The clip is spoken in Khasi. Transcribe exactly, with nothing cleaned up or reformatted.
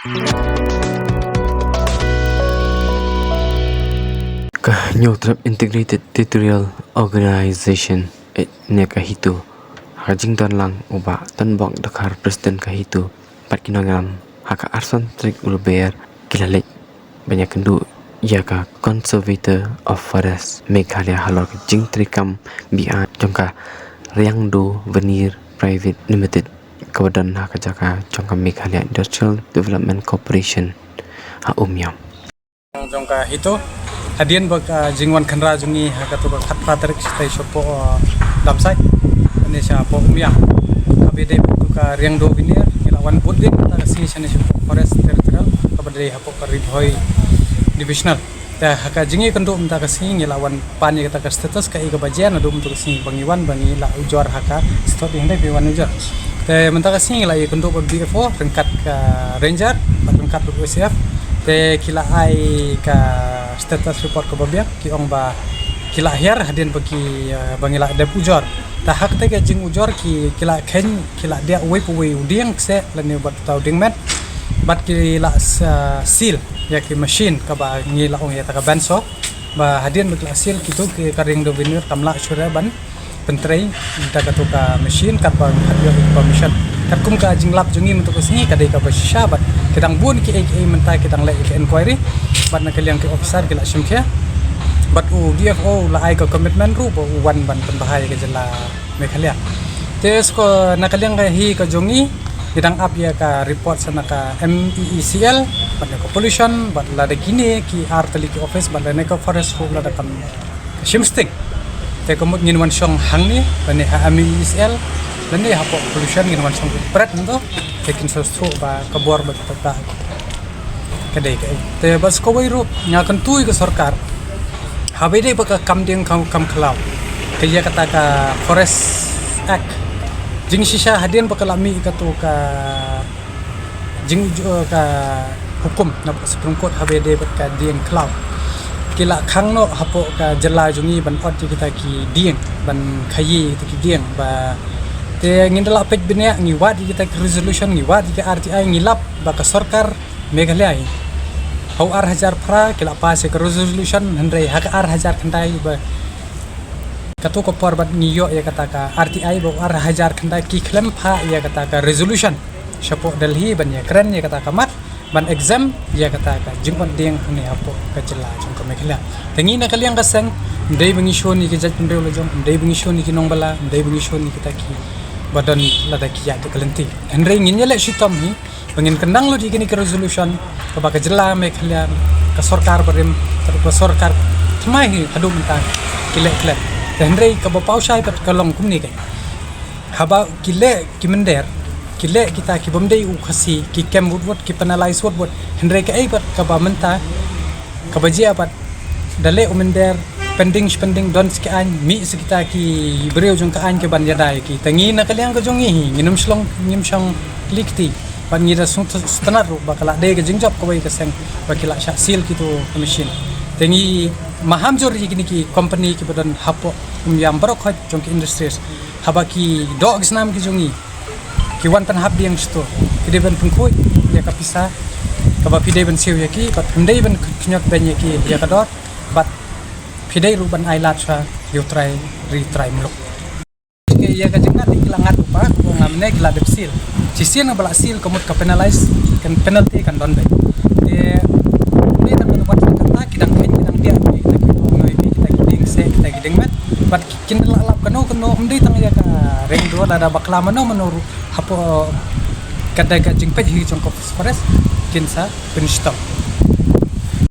Ka Hynñiewtrep Integrated Territorial Organization, eh, ne ka HITO, ha ka jingdon lang u Bah Tonbok Dkhar, President ka HITO, bad ki nongïalam, ha ka arphew san tarik u Lber ki la leit ban ïakynduh ïa ka Conservator of Forest Meghalaya halor ka jingtrei kam biang jong ka Riangdo Veneer Private Limited, kaba don ha ka jaka jong ka Meghalaya Industrial Development Corporation ha Umiam. Jong ka HITO, hadien ba ka jingwan khynra jong ngi ha kato ka khatphra tarik, shatei shapoh, uh, Damsait, ne shapoh Umiam. Kaba dei ba ka Riangdo Veneer, ngi la wan bud dien mynta ka sngi shane shapoh Forest Territorial, kaba dei hapoh ka Ri Bhoi Divisional. Te ha ka jingïakynduh mynta ka sngi ngi la wan pan ïa kata ka status kaei kaba jia naduh mynta ka sngi ba ngi wan, ba ngi la ujor ha ka stot, ïa hynrei ba ngi wan ujor. Te mynta ka sngi ngi la ïakynduh bad BFO ryngkat ka Ranger bad ryngkat bad OCF. Te ki la ai ka status report kaba biang, ki ong ba ki la hiar hadien ba ki, eh, ba ngi la dep ujor. Te ha kata ka jingujor ki, ki la kheiñ, ki la diah uwei pa uwei u dieng kseh lane bad uta u dieng met. Bad ki la s-, ah, seal ïa ki machine kaba ngi la ong ïa kata ka bandsaw. Ba hadien ba ki la seal, kito ki, ka Riangdo Veneer kam lah shuh re ban pyntrei da kato ka machine katba ym pat ïoh permission. Katkum ka jinglap jong ngi mynta ka sngi ka dei kaba shisha bad ki dang bun kiei kiei mynta, ki dang leh ïa ka inquiry. Bad na ka liang ki officer ki la shim khia. Bad u BFO u la ai ka commitment ruh ba u wan ban pynbha ïa ka jylla Meghalaya. Te shuh na ka liang ka hi ka jong ngi, ngi dang ap ïa ka report sha na ka MeECL bad na ka pollution bad lada kine ki ar tylli ki office bad lane ka forest ruh lada kam shim sting, te ka mut ngin wan shong hangne, lane ha MeECL, lane hapoh pollution ngin wan shong pret nto, te kin sngewthuh ba ka bor bad ka tokta ka dei kaei. Te bad sa kawei ruh nga kyntu ïa ka sorkar, haba ïadei bad ka kam dieng kam, kam khlaw, ka ïa kata ka Forest Act, jingshisha hadien ba ka la mih kato ka jing, eh, ka hukum na Supreme Court haba ïadei bad ka dieng khlaw, ki la khang noh hapoh ka jylla jong ngi ban ot ïa kita ki dieng, ban khaïi kita ki dieng ba. Te ngin da la peit bniah, ngi wad ïa kita ki resolution, ngi wad ïa ki RTI, ngi lap ba ka sorkar Meghalaya hi ha u ar hajar phra ki la pass ïa ka resolution, hynrei ha ka ar hajar khyndai ba kato ka por bad ngi ïoh ïa kata ka RTI ba u ar hajar khyndai ki khlem phah ïa kata ka resolution shapoh Delhi ban ïakren ïa kata ka mat ban exempt ïa kata ka jingwan dieng hangne hapoh ka jylla jong ka Meghalaya. Te ngi na ka liang ka seng, ym dei ba ngi shun ïa ki jaitbynriew lajong, ym dei ba ngi shun ïa ki nongbala, ym dei ba ngi shun ïa kita kiba don lada ki ïaid da ka lynti. Hynrei ngin ïaleh shitom hi ba ngin kyndang lut ïa kine ki resolution kaba ka jylla Meghalaya, ka sorkar barim, ka sorkar thymmai hi haduh mynta ki leh klet. Te hynrei kaba paw shai pat ka long kumne kein. Haba ki leh ki mynder, ki leh kita ki bym dei u Khasi, ki kem wut wut, ki penalize wut wut. Hynrei kaei pat kaba mynta kaba jia pat, da leh u mynder, pending shi pending, don shi ki aiñ, mih shi kita ki briew jong ka aiñ ki ban ïada ïa ki. Te ngi na ka liang ka jong ngi hi, ngim shong, ngim shong kli kti. Bad ngi da sngewthuh sngewtynnat ruh ba ka la dei ka jingjop kawei ka seng ba ki la shah seal kito ki machine. Te ngi maham jur ïa kine ki company kiba don hapoh Umiam baroh khoit jong ki industries. Haba ki doh ki snam ki jong ngi, ki wan pynhap dieng shato, ki dei ban pynkhuid ïa ka pisa kaba phi dei ban siew ïa ki, bad phim dei ban khñiot beiñ ïa ki ïa ka dor, bad phi dei ruh ban ai lad sha ïa u trai ri trai muluk. Ïa ka jingngat ki la ngat ruh ba, kumne ki la dep seal. Shisien ba la seal ka mut ka penalize, kan penalty kan don beit. Te, te tang ka wat kata ki dang kheiñ, ki dang diah, kita ki pung noi, kita ki dieng kseh, kita ki dieng met. Bad kin da la lap kano kano, ym dei tang ïa ka Riangdo, lada bakla mano mano ruh hapoh ka dei ka jingpeit hi jong ka forest, kin sa pynshitom.